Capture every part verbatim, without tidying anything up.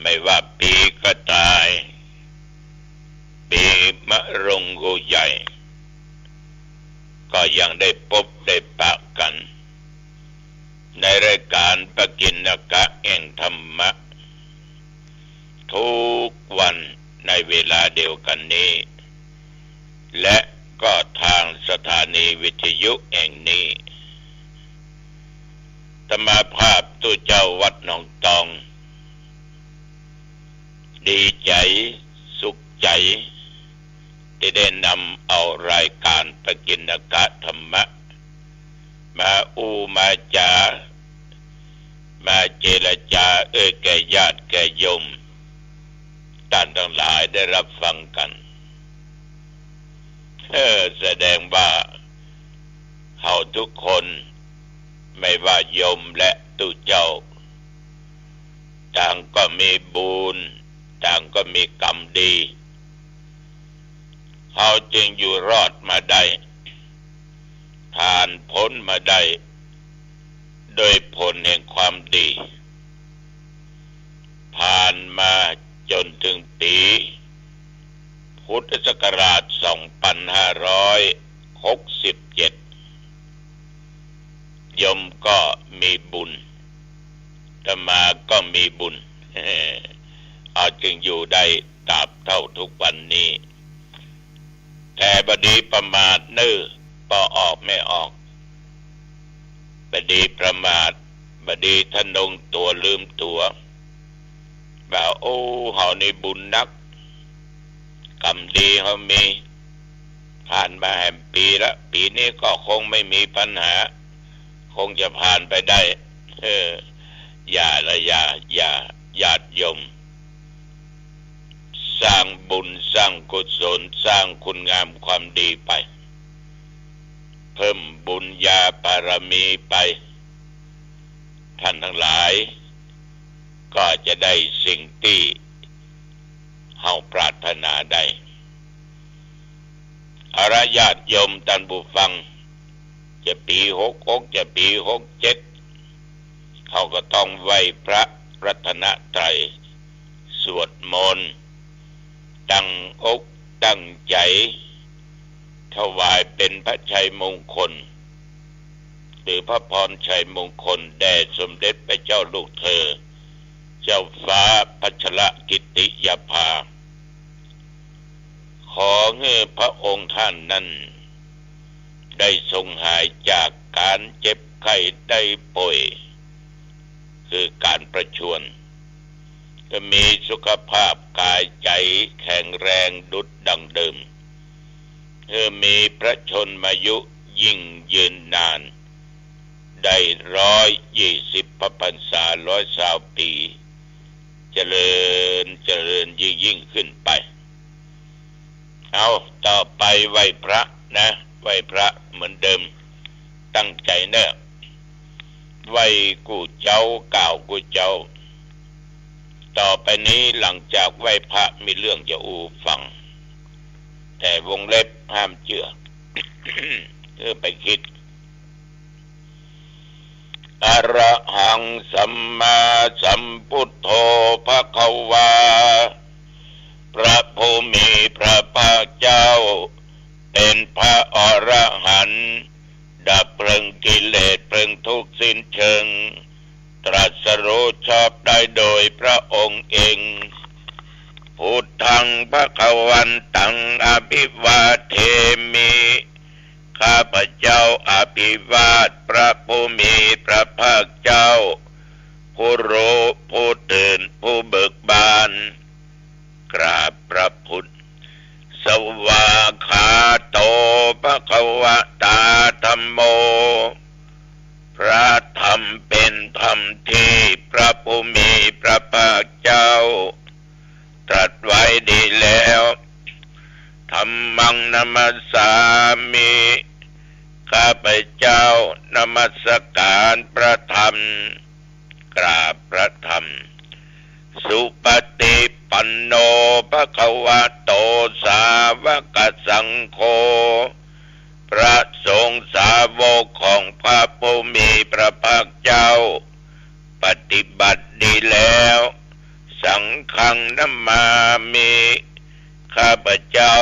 ไม่ว่าปีกระต่าย ปีมะรุงกูใหญ่ ก็ยังได้ปบได้ปะกั๋น ในรายก๋านปกิณกะแห่งธรรมะ ทุกวันในเวลาเดียวกั๋นนี้ และก็ตางสถานีวิทยุแห่งนี้ อาตมาภาพตุ๊เจ้าวัดหนองตอง ดีใจ๋ สุขใจ๋ ตี้ได้นำเอารายก๋านปกิณกะธรรมะ มาอู้มาจ๋า มาเจรจาเอ่ยแก่ญาติแก่โยม ต้านตังหลายได้ฮับฟังกั๋น เออ แสดงว่าเฮาทุกคน ไม่ว่าโยมและตุ๊เจ้า ต่างก็มีบุญ ต่างก็มีก๋รรมดี เฮาจึงอยู่รอดมาได้ ผ่านป๊นมาได้ โดยผลแห่งความดี ผ่านมาจ๋นเถิงปี๋พุทธศักราชสองปันห้าร้อยหกสิบเจ็ด โยมก็มีบุญ อาตมาก็มีบุญ เฮาจึงอยู่ได้ตราบเต้าทุกวันนี้ แต่บ่ดีประมาทเน่อ ปอออกไม่ออก บ่ดีประมาท บ่ดีทะนงตั๋วลืมตั๋ว ว่า โอ้ เฮานี่บุญนัก ก๋รรมดีเฮามี ผ่านมาแหมปี๋ละ ปี๋นี้ก็คงไม่มีปัญหา คงจะผ่านไปได้ เออ อย่าละ อย่า อย่า ญาติโยม สร้างบุญ สร้างกุศล สร้างคุณงามความดีไป เพิ่มบุญญาบารมีไป ต้านตังหลาย ก็จะได้สิ่งตี้เฮาปรารถนาได้ เอาละ ญาติโยมต้านผู้ฟัง จะปี๋หกหก จะปี๋หกเจ็ด เฮาก็ต้องไหว้พระรัตนตรัย สวดมนต์ ตั้งอกตั้งใจ๋ ถวายเป๋นพระชัยมงคล หรือพระพรชัยมงคล แด่สมเด็จพระเจ้าลูกเธอ เจ้าฟ้าพัชรกิติยาภา ขอหื้อพระองค์ท่านนั้น ได้ทรงหายจากก๋านเจ็บไข้ได้ป่วย คือก๋านประชวร หื้อมีสุขภาพก๋ายใจ๋แข็งแรงดุจดังเดิม หื้อมีพระชนมายุยิ่งยืนนาน ได้ร้อยยี่สิบพรรษา ร้อยซาวปี๋ เจริญ เจริญยิ่งๆ ขึ้นไป เอา ต่อไปไหว้พระนะ ไหว้พระเหมือนเดิม ตั้งใจ๋เน่อ ไหว้กู้เจ้า กล่าวกู้เจ้า ต่อไปนี้หลังจากไหว้พระมีเรื่องจะอู้ฟัง แต่วงเล็บห้ามเจื้อ เออ ไปคิด อะระหังสัมมาสัมพุทโธภะคะวา พระผู้มีพระภาคเจ้า เป๋นพระอรหันต์ ดับเพลิงกิเลสเพลิงทุกข์สิ้นเชิง ตรัสรู้ชอบได้โดยพระองค์เอง พุทธังภะคะวันตังอะภิวาเทมิ ข้าพเจ้าอภิวาทพระผู้มีพระภาคเจ้า ผู้รู้ผู้ตื่นผู้เบิกบาน กราบพระพุทธ สวากขาโตภะคะวะตาธัมโม พระธรรมเป๋นธรรมตี้พระผู้มีพระภาคเจ้า ตรัสไว้ดีแล้ว ธัมมังนะมัสสามิ ข้าพเจ้านมัสการพระธรรม กราบพระธรรม สุปฏิปันโนภะคะวะโต สาวกสังโฆ พระสงฆ์สาวกของพระผู้มีพระภาคเจ้า ปฏิบัติดีแล้ว สั ฆัง นะมามิ ข้าพเจ้า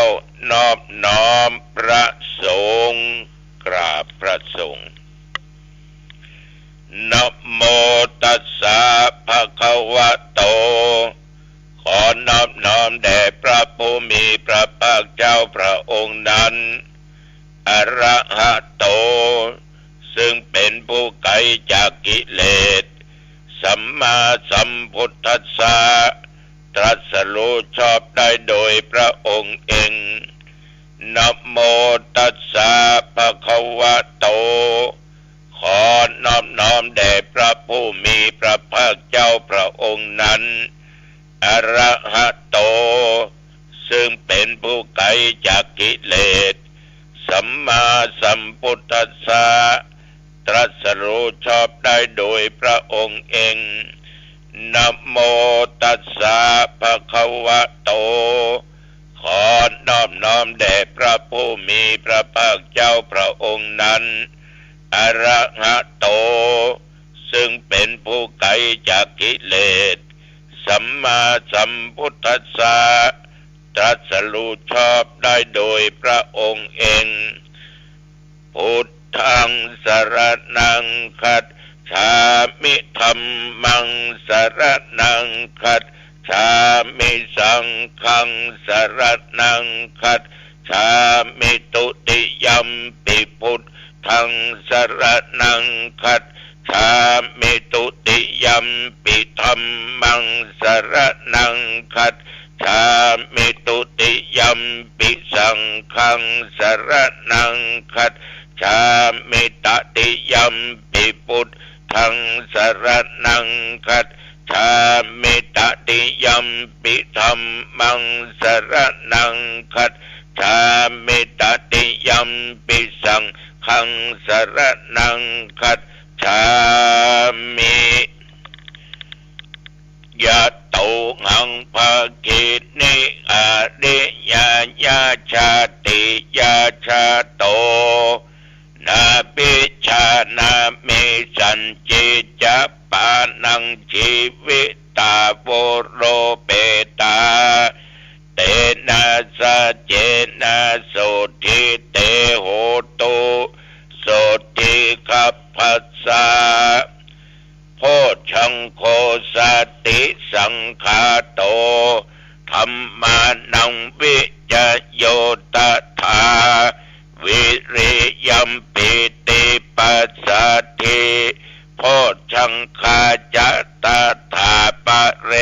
นอบน้อมพระสงฆ์ กราบพระสงฆ์ นะโมตัสสะ ภะคะวะโต ขอนอบน้อมแด่พระผู้มีพระภาคเจ้าพระองค์นั้น อะระหะโต ซึ่งเป็นผู้ไกลจากกิเลส สัมมาสัมพุทธัสสะ ตรัสรู้ชอบได้โดยพระองค์เอง นะโมตัสสะ ภะคะวะโต ขอนอบน้อมแด่พระผู้มีพระภาคเจ้าพระองค์นั้น อะระหะโต ซึ่งเป็นผู้ไกลจากกิเลส สัมมาสัมพุทธัสสะ ตรัสรู้ชอบได้โดยพระองค์เอง นะโมตัสสะ ภะคะวะโต ขอนอบน้อมแด่พระผู้มีพระภาคเจ้าพระองค์นั้น อะระหะโต ซึ่งเป็นผู้ไกลจากกิเลส สัมมาสัมพุทธัสสะ ตรัสรู้ชอบได้โดยพระองค์เอง พุทธัง สรณัง คัจฉามิ ธัมมัง สรณัง คัจฉามิ สังฆัง สรณัง คัจฉามิ ทุติยัมปิ พุทธัง สรณัง คัจฉามิ ทุติยัมปิ ธัมมัง สรณัง คัจฉามิ ทุติยัมปิ สังฆัง สรณัง คัจฉามิ ตติยัมปิ พุทธัง สรณัง คัจฉามิ ตติยัมปิ ธัมมัง สรณัง คัจฉามิ ตติยัมปิ สังฆัง สรณัง คัจฉามิ ยะโต หัง ภะคินิ อะริยะ ยะ ชาติ ยะ ชาโต นา ภิชานามิ สันจิ จะ ปานัง จีวิตา โว โรเปตา เตนะ สัจเจนะ โสตถิ เต โหตุ โสตถิ คัพพัสสะ โพชฌังโค สติสังขาโต ธัมมานัง วิจโย ตถา วิริยัม ปีติ ปัสสัทธิ โพชฌังคา จะ ตถา ปะเร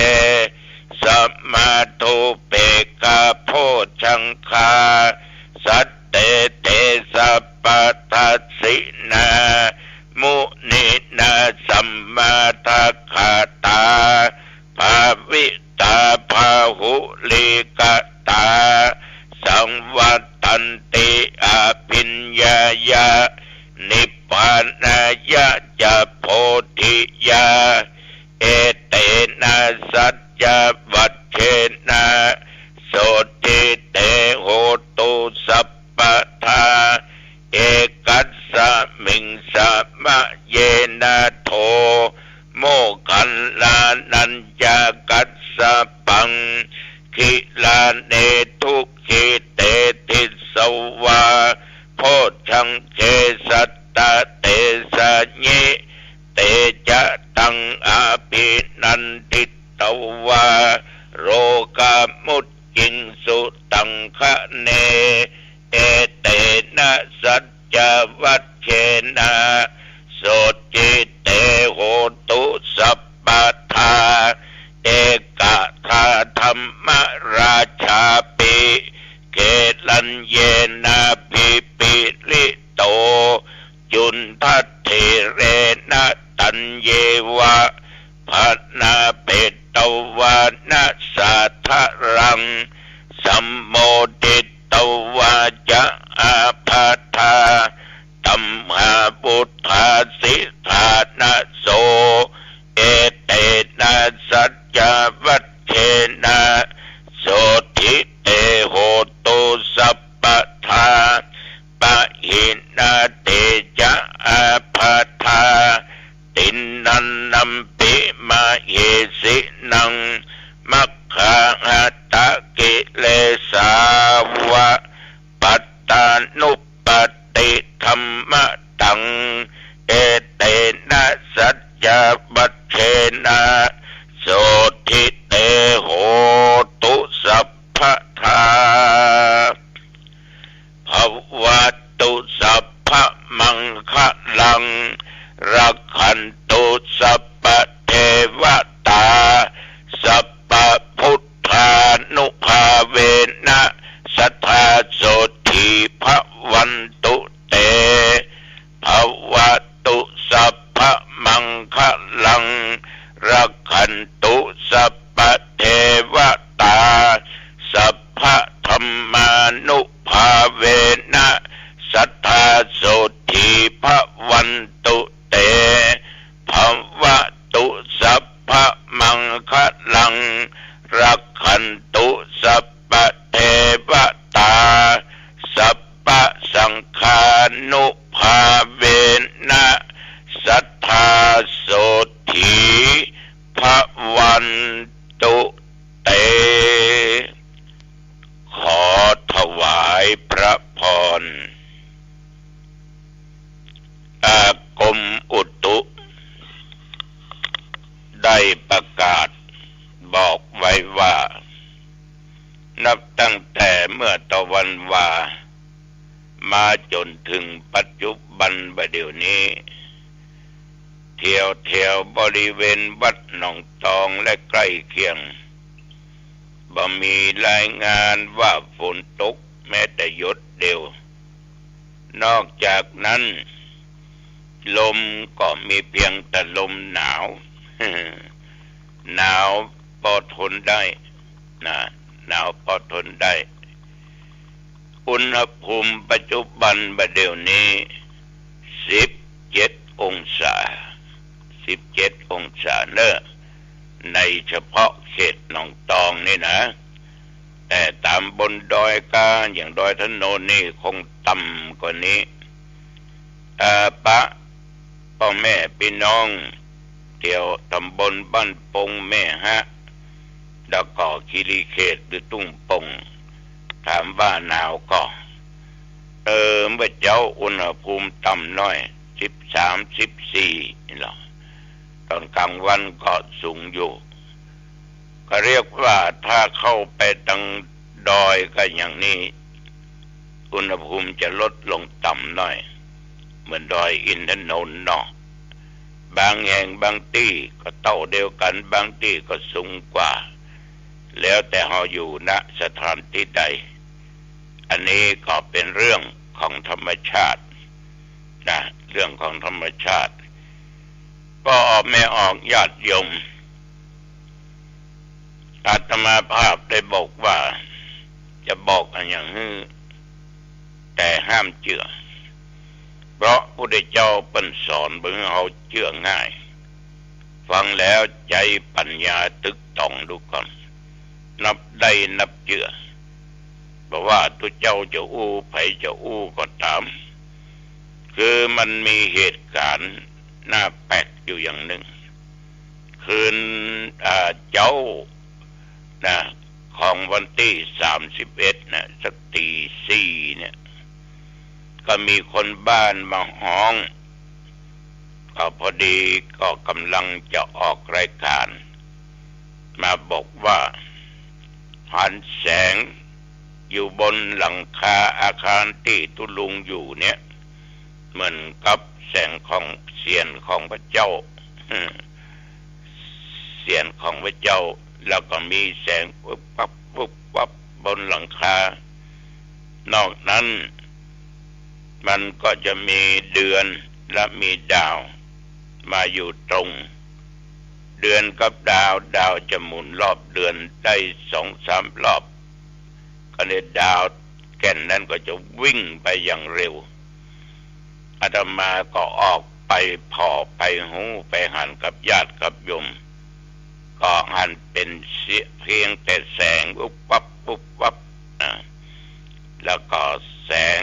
สมา ทูเปกขา โพชฌังคา สัตเต เต สัพพะทัสสินา มุนีนา สัมมาทักขาตา ภาวิตา พาหุลีกตา สังวัตตันติ อภิญญายะ นิพพานายะ จะ โพธิยา เอเตนะ สัจจวัจเจนะ โสตถิ เต โหตุ สัพพะทา เอกัสสะมิง สะมะเยนะ โท โมคคัลลานัญจะกัสสะปัง กิลาเน ทุกขิเต ทิสสวา โพชฌังเก สัตตะเตสะยิ เตจะตัง อภินันทิตวา โรกามุจจิงสุตังคะเน เอเตนะ สัจจวัจเจนะ โสตถิ เต โหตุ สัพพะทา เอกะทา ธัมมราชาปิ เกลัญเยนะ ภิปิริโต จุณฑัฏฐิเรนะ ตัญเยวะ ภะนาเปตวานะ สาทะรัง สัมโมทิตวา จะ อาภาธา ตัมหาวุฏฐาสิฐานะโส เอเตนะ สัจจวัจเจนะ โสตถิ เต โหตุ สัพพะทา ปะหินา เตจะ อาภาธา ติณฑันนัมปิ มะเหสินัง ม อะหะตะกิเลสาวะ ปัตตานุปัตติธัมมะตัง เอเตนะสัจจะวัจเชนะ โสตถิเต โหตุ สัพพะทา ภะวะตุ สัพพะมังคะลัง รักขันตุ สัพพะเทวะตา สัพพะพุทธานุภาเวนะ สะทา โสตถี ภะวันตุ เต ภะวะตุ สัพพะมังคะลัง รักขันตุ สัพพะเทวะตา สัพพะธัมมานุภาเวนะ สะทา โสตถี ภะวันตุ เต ภะวะตุ สัพพะมังคะลัง รักขันตุ สัพพะเทวะตา สัพพะสังฆานุภาเวนะ สะทา โสตถี ภะวันตุ เต ขอถวายพระพร อ่า กรมอุตุได้ประกาศบอกไว้ว่า นับตั้งแต่เมื่อตะวันวา มาจ๋นเถิงปัจจุบันบ่าเดี่ยวนี้ แถวๆ บริเวณวัดหนองตองและใกล้เคียง บ่มีรายงานว่าฝนตกแม้แต่หยดเดียว นอกจากนั้น ลมก็มีเพียงแต่ลมหนาว หนาวพอทนได้นะ หนาวพอทนได้ อุณหภูมิปัจจุบันบ่าเดี่ยวนี้ สิบเจ็ดองศา สิบเจ็ดองศาเน่อ ในเฉพาะเขตหนองตองนี่นะ แต่ต๋ามบนดอยก้า อย่างดอยถนนนี่คงต่ำกว่านี้ เอ่อ ปะป้อแม่ปี้น้อง แถวต๋ำบลบ้านปงแม่ฮะ แล้วก็คีรีเขตหรือตุ้งปง ถามว่าหนาวก่อ เออ เมื่อเจ๊าอุณหภูมิต่ำน้อย สิบสาม สิบสี่ นี่หรอ ต๋อนกลางวันก็สูงอยู่ ก็เรียกว่าถ้าเข้าไปตังดอยก็อย่างนี้ อุณหภูมิจะลดลงต่ำน้อย เหมือนดอยอินทนนท์เนาะ บางแห่งบางตี้ก็เต้าเดียวกั๋น บางตี้ก็สูงกว่า แล้วแต่เฮาอยู่ ณ สถานตี้ใด อันนี้ก็เป๋นเรื่องของธรรมชาตินะ เรื่องของธรรมชาติ ป้อแม่ออกญาติโยม อาตมาภาพได้บอกว่า จะบอกอะหยังหื้อ แต่ห้ามเจื้อ เพราะพุทธเจ้าเปิ้นสอนบ่หื้อเฮาเจื้อง่าย ฟังแล้วใจ๊ปัญญาตึกต๋องดูก่อน นับได้นับเจื้อ บ่ว่าตุ๊เจ้าจะอู้ ใผจะอู้ก็ต๋าม คือมันมีเหตุก๋ารณ์น่าแปลกอยู่อย่างนึ่ง คืน อ่า เจ๊า นะ ของวันตี้สามสิบเอ็ดนะ สักตี๋สี่เนี่ย ก็มีคนบ้านมาฮ้อง ก็พอดีก็ก่ำลังจะออกรายก๋าน มาบอกว่า หันแสงอยู่บนหลังคาอาคารตี้ตุ๊ลุงอยู่เนี่ย เหมือนกับแสงของเศียรของพระเจ้า เศียรของพระเจ้า แล้วก็มีแสงปุ๊บปั๊บปุ๊บปั๊บบนหลังคา นอกนั้น มันก็จะมีเดือนและมีดาวมาอยู่ตรง เดือนกับดาว ดาวจะหมุนรอบเดือนได้สองสามรอบ ก็เนี่ยดาวแก่นนั้นก็จะวิ่งไปอย่างเร็ว อาตมาก็ออกไปผ่อไปฮู้ไปหันกับญาติกับโยม ก็หันเป๋นเสีย เพียงแต่แสงวุบวับวุบวับนะ แล้วก็แสง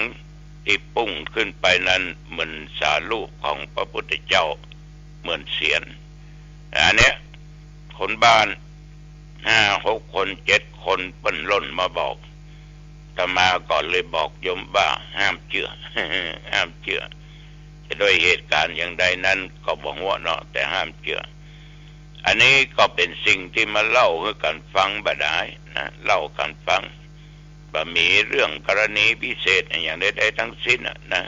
ตี้ปุ้งขึ้นไปนั้นเหมือนสารูปของพระพุทธเจ้า เหมือนเศียร อันเนี้ย คนบ้านห้า หกคนเจ็ดคนเปิ้นล่นมาบอก อาตมาก็เลยบอกโยมว่าห้ามเจื้อ ห้ามเจื้อ จะด้วยเหตุก๋ารณ์อย่างใดนั้นก็บ่ฮู้เนาะ แต่ห้ามเจื้อ อันนี้ก็เป๋นสิ่งตี้มาเล่าหื้อกั๋นฟังบ่ดายนะ เล่ากั๋นฟัง บ่มีเรื่องกรณีพิเศษอะหยังใดๆ ตึงสิ้นอะนะ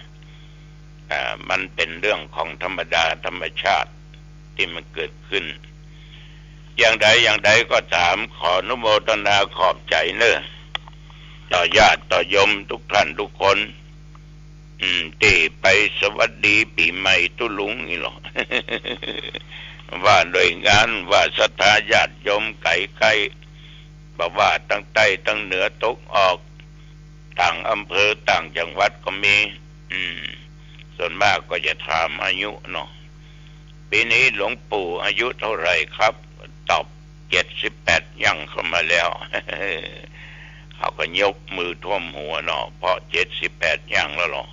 อ่า มันเป๋นเรื่องของธรรมดาธรรมชาติตี้มันเกิดขึ้น อย่างใดอย่างใดก็ต๋าม ขออนุโมทนาขอบใจ๋เน่อ ต่อญาติต่อโยมกู้ต้านกู้คน อืม ตี้ไปสวัสดีปี๋ใหม่ตุ๊ลุงนี่เนาะ ว่าหน่วยงาน ว่าศรัทธาญาติโยมใก้ๆ บ่ว่าตังใต้ตังเหนือตกออก ต่างอำเภอต่างจังหวัดก็มี อืม ส่วนมากก็จะถามอายุเนาะ ปี๋นี้หลวงปู่อายุเต้าไหร่ครับ ตอบ เจ็ดสิบแปด ย่างเข้ามาแล้ว เขาก็ยกมือท่วมหัวเนาะ เพราะเจ็ดสิบแปดย่างแล้วเนาะ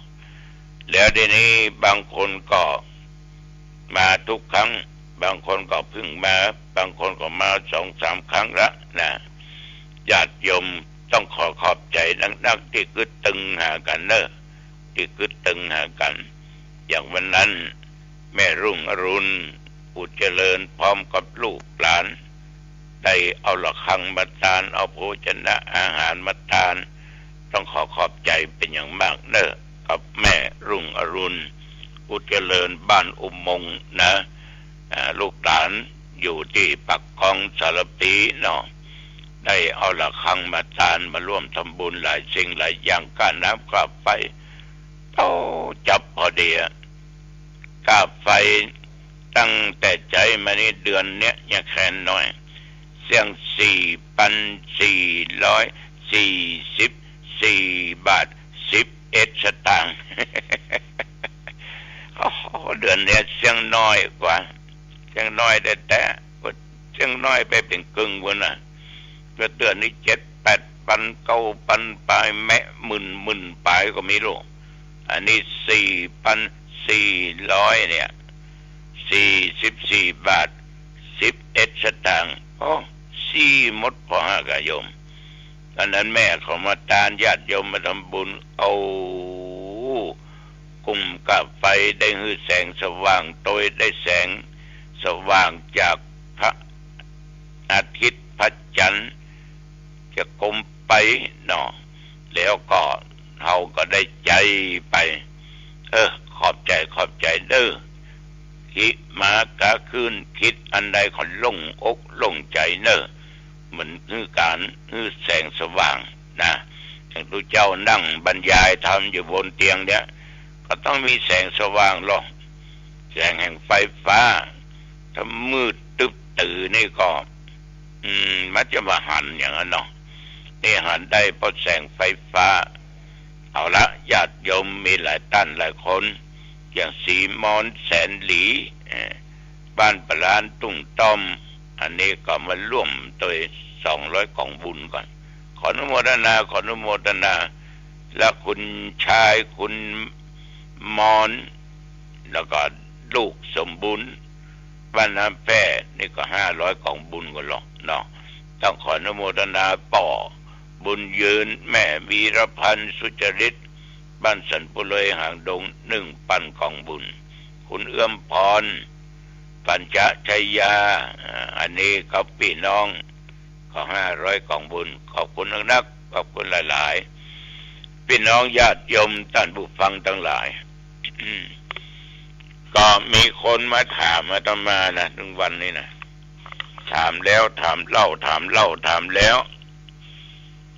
แล้วทีนี้บางคนก็มาทุกครั้ง บางคนก็เพิ่งมา บางคนก็มาสองสามครั้งละนะ ญาติโยมต้องขอขอบใจ๋นักๆ ตี้กึ๊ดตึงหากั๋นเน่อ ตี้กึ๊ดตึงหากั๋น อย่างวันนั้น แม่รุ่งอรุณ อุดเจริญ พร้อมกับลูกหลาน ได้เอาระฆังมาตาน เอาโภชนะอาหารมาตาน ต้องขอขอบใจ๋เป๋นอย่างมากเน่อ กับแม่รุ่งอรุณ อุดเจริญ บ้านอุโมงค์นะ อ่า ลูกหลานอยู่ตี้ปากคลองสารภีเนาะ ได้เอาระฆังมาตาน มาร่วมทำบุญหลายสิ่งหลายอย่าง ค่าน้ำค่าไฟ โอ้ จับพอดีอะ ค่าไฟตั้งแต่ใจ๊มานี่เดือนเนี้ยยังแค้นน้อย เสี้ยงสี่ปันสี่ร้อยสี่สิบสี่บาทสิบเอ็ดสตางค์ โอ้โห เดือนเนี้ยเสี้ยงน้อยกว่า เสี้ยงน้อยแต๊ๆ เสี้ยงน้อยไปเป๋นเกิ่งปู๊นน่ะ ก็เดือนนี้เจ็ดแปดปัน เก้าปันป๋าย แมะหมื่น หมื่นป๋ายก็มีลูก อันนี้สี่ปันสี่ร้อยเนี่ย สี่สิบสี่บาทสิบเอ็ดสตางค์ โอ้ ซี้หมดผ่อหากอะโยม อันนั้นแม่เขามาตาน ญาติโยมมาทำบุญ เอา กุมค่าไฟ ได้หื้อแสงสว่าง โตยได้แสงสว่างจากพระอาทิตย์พระจันทร์ จะกุมไปเนาะ แล้วก็เฮาก็ได้ใจ๊ไป เออ ขอบใจ๋ ขอบใจ๋เน่อ หิมากาคืน กึ๊ดอันใดก็โล่งอกโล่งใจ๋เน่อ เหมือนหื้อก๋าน หื้อแสงสว่างนะ อย่างตุ๊เจ้านั่งบรรยายธรรมอยู่บนเตียงเนี่ย ก็ต้องมีแสงสว่างลอ แสงแห่งไฟฟ้า ถ้ามืดตึ๊บตื่อนี่ก็ อืม มันจะบ่หันอย่างนั้นเนาะ นี่หันได้เพราะแสงไฟฟ้า เอาละ ญาติโยมมีหลายต้านหลายคน อย่างศรีมอนแสนหลี เอ่อ บ้านปะลานตุ้งต้อม อันนี้ก็มาร่วมโตยสองร้อยก๋องบุญก่อน ขออนุโมทนา ขออนุโมทนา และคุณชาย คุณมอน แล้วก็ลูกสมบูรณ์ บ้านน้ำแพร่ นี่ก็ห้าร้อยก๋องบุญก่อนลอเนาะ ต้องขออนุโมทนาป้อบุญยืน แม่วีรพันธ์ สุจริต บ้านสันปุเลย หางดง หนึ่งปันก๋องบุญ คุณเอื้อมพร ปัญจชัยยา อ่า อันนี้ก็ปี้น้อง ก็ห้าร้อยก๋องบุญ ขอบคุณนักๆ ขอบคุณหลายๆ ปี้น้องญาติโยมต้านผู้ฟังตังหลาย ก็มีคนมาถามอาตมานะ เถิงวันนี้นะ ถามแล้วถามเล่า ถามเล่าถามแล้ว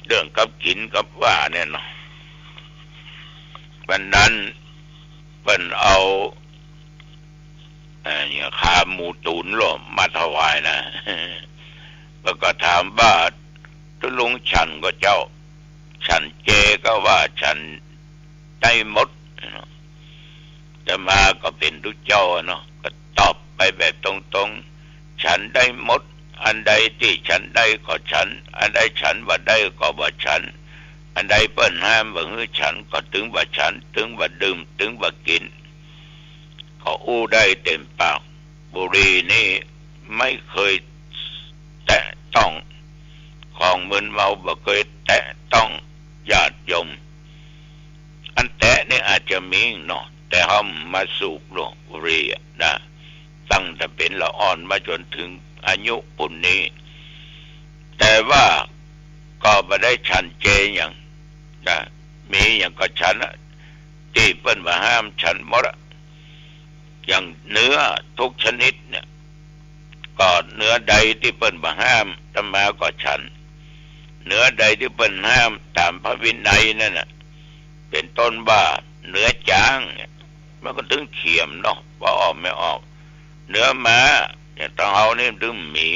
เรื่องกับกิ๋นกับว่าเนี่ยเนาะ วันนั้นเปิ้นเอา เอ่อ เนี่ย ขาหมูตุ๋นลอมาถวายนะ แล้วก็ถามว่า ตุ๊ลุงฉันก่อเจ้า ฉันเจก่อว่าฉันได้หมดเนาะ อาตมาก็เป๋นตุ๊เจ้าอะเนาะ ก็ตอบไปแบบตรงๆ ฉันได้หมด อันใดตี้ฉันได้ก็ฉัน อันใดฉันบ่ได้ก็บ่ฉัน อันใดเปิ้นห้ามบ่หื้อฉัน ก็ตึงบ่ฉัน ตึงบ่ดื่ม ตึงบ่กิ๋น ก็อู้ได้เต๋มปาก บุหรี่นี่ไม่เคยแตะต้อง มึนเมาบ่เกยแตะต้องญาติโยม อันแตะนี่อาจจะมีเนาะ แต่เฮามาสูบบุหรี่อะนะ ตั้งแต่เป๋นละอ่อนมาจ๋นเถิงอายุปู้นนี้ แต่ว่าก็บ่ได้ฉันเจหยังนะ มีหยังก็ฉันอะ ตี้เปิ้นบ่ห้ามฉันหมดอะ อย่างเนื้อทุกชนิดเนี่ย ก็เนื้อใดตี้เปิ้นบ่ห้าม อาตมาก็ฉัน เนื้อใดตี้เปิ้นห้ามต๋ามพระวินัยนั่นน่ะ เป๋นต้นว่าเนื้อจ๊างเนี่ย มันก็ตึงเขียมเนาะ ว่าออกไม่ออก เนื้อม้า อย่างตางเฮานี่ตึงมี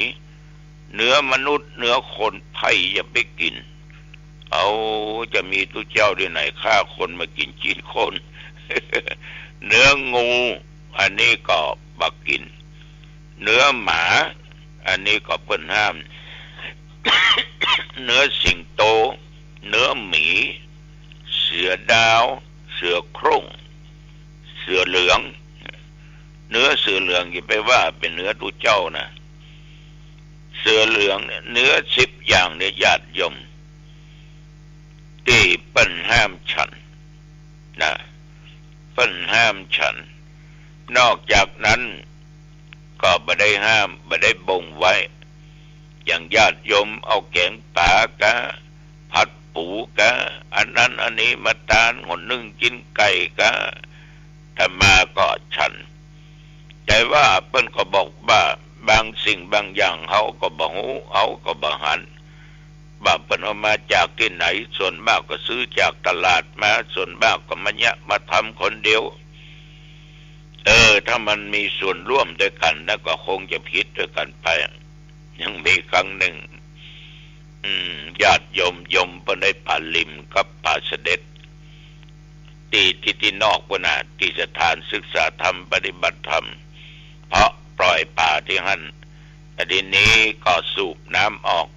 เนื้อมนุษย์ เนื้อคนใผอย่าไปกิ๋น เอา จะมีตุ๊เจ้าตี้ไหนฆ่าคนมากิ๋นจีนคน เนื้องู อันนี้ก็บ่กิ๋น เนื้อหมา อันนี้ก็เปิ้นห้าม เนื้อสิงโต เนื้อหมี เสือดาว เสือโคร่ง เสือเหลือง เนื้อเสือเหลืองอย่าไปว่าเป๋นเนื้อตุ๊เจ้านะ เสือเหลืองเนี่ย เนื้อสิบอย่างเนี่ย ญาติโยม ตี้เปิ้นห้ามฉันนะ เปิ้นห้ามฉัน นอกจากนั้นก็บ่ได้ห้าม บ่ได้บ่งไว้ อย่างญาติโยมเอาแกงป๋ากะ ผัดปูกะ อันนั้นอันนี้มาตาน หนนึ่งกิ๋นไก่กะ อาตมาก็ฉัน แต่ว่าเปิ้นก็บอกว่าบางสิ่งบางอย่างเฮาก็บ่ฮู้ เฮาก็บ่หัน ว่าเปิ้นเอามาจากตี้ไหน ส่วนมากก็ซื้อจากตลาดมา ส่วนมากก็มาเยียะมาทำคนเดียว เออ ถ้ามันมีส่วนร่วมตวยกั๋นนะ ก็คงจะผิดตวยกั๋นไป ยังมีครั้งนึ่ง อืม ญาติโยม โยมเปิ้นได้ป๋าลิมกับป๋าเสด็จ ตี้ ตี้ ตี้นอกปู้นน่ะ ตี้สถานศึกษาธรรม ปฏิบัติธรรม เพราะปล่อยป๋าตี้หั้น แต่ทีนี้ก็สูบน้ำออก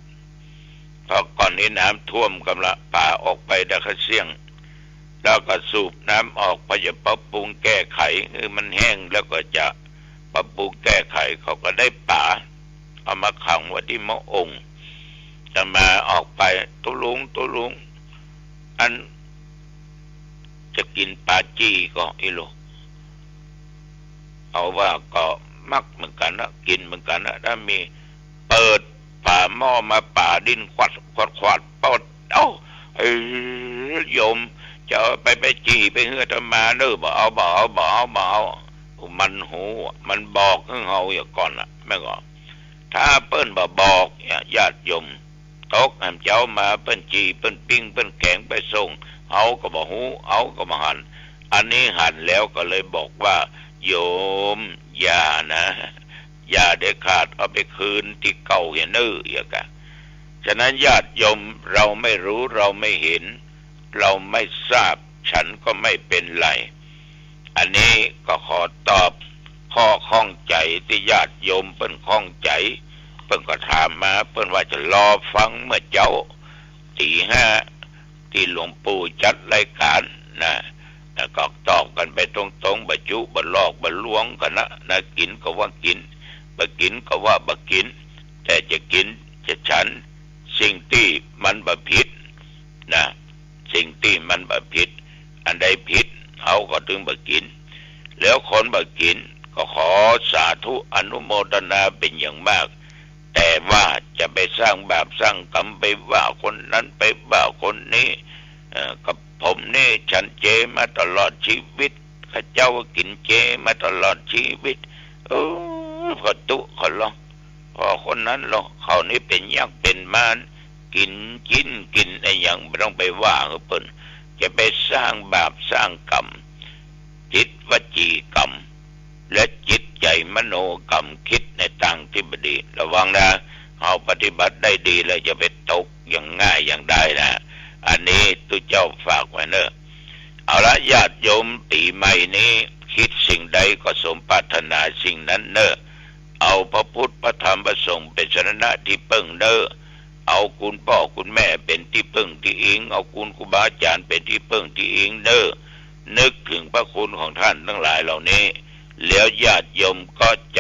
เพราะก่อนนี้น้ำท่วมก่ำละ ป๋าออกไปดาคะเสี้ยง แล้วก็สูบน้ำออก เพื่อจะปรับปรุงแก้ไข คือมันแห้งแล้วก็จะปรับปรุงแก้ไข เขาก็ได้ป๋า เอามาขังไว้ตี้หม้ออง อาตมาออกไป ตุ๊ลุง ตุ๊ลุง อัน จะกิ๋นป๋าจี่ก่อ อีหลู เอาว่าก็มักเหมือนกั๋นนะ กิ๋นเหมือนกั๋นนะ ถ้ามี เปิดฝาหม้อมาป๋าดิ้นขวัดขวัดขวัด เปิด เอ้า เอ้ย โยม จะเอาไป ไปจี่ไปหื้ออาตมาเน่อ บ่เอา บ่เอา บ่เอา บ่เอา มันฮู้อะ มันบอกหื้อเฮาอยู่ก่อนน่ะ แม่นก่อ ถ้าเปิ้นบ่บอกเนี่ย ญาติโยม ตกหามเจ๊ามา เปิ้นจี่ เปิ้นปิ้ง เปิ้นแก๋งไปส่ง เฮาก็บ่ฮู้ เฮาก็บ่หัน อันนี้หันแล้วก็เลยบอกว่า โยม อย่านะ อย่าเด็ดขาด เอาไปคืนตี้เก่าเหียเน่อ เหียกะ ฉะนั้นญาติโยม เราไม่รู้ เราไม่เห็น เราไม่ทราบ ฉันก็ไม่เป็นไร อันนี้ก็ขอตอบข้อข้องใจ๋ตี้ญาติโยมเปิ้นข้องใจ๋ เปิ้นก็ถามมา เปิ้นว่าจะรอฟังเมื่อเจ๊า ตี๋ห้า ตี้หลวงปู่จัดรายก๋านนะ แล้วก็ตอบกั๋นไปตรงๆ บ่จุบ่หลอกบ่ลวงกั๋นนะ นะ กิ๋นก็ว่ากิ๋น บ่กิ๋นก็ว่าบ่กิ๋น แต่จะกิ๋นจะฉัน สิ่งตี้มันบ่ผิดนะ สิ่งตี้มันบ่ผิด อันใดผิด เฮาก็ตึงบ่กิ๋น แล้วคนบ่กิ๋น ก็ขอสาธุอนุโมทนาเป๋นอย่างมาก แต่ว่าจะไปสร้างบาปสร้างกรรม ไปว่าคนนั้น ไปว่าคนนี้ เอ่อ กับผมนี่ฉันเจมาตลอดชีวิต ข้าเจ้ากิ๋นเจมาตลอดชีวิต เออ ขอตุ๊ ขอร้อง พอคนนั้นลอ เขานี่เป๋นยักษ์เป๋นมาร กิ๋นจิ๊นกิ๋นอะหยัง บ่ต้องไปว่าหื้อเปิ้น จะไปสร้างบาปสร้างกรรม จิตวจีกรรม และจิตใจ๋มโนกรรม คิดในตางตี้บ่ดี ระวังนะ เฮาปฏิบัติได้ดีแล้วจะไปตกอย่างง่ายอย่างได้นะ อันนี้ตุ๊เจ้าฝากไว้เน่อ เอาละ ญาติโยม ปี๋ใหม่นี้ คิดสิ่งใดก็สมปรารถนาสิ่งนั้นเน่อ เอาพระพุทธพระธรรมพระสงฆ์เป๋นสรณะตี้เปิ้งเน่อ เอาคุณป้อคุณแม่เป๋นตี้เปิ้งตี้อิง เอาคุณครูบาอาจ๋ารย์เป๋นตี้เปิ้งตี้อิงเน่อ นึกเถิงพระคุณของท่านตังหลายเหล่านี้ แล้วญาติโยมก็จะ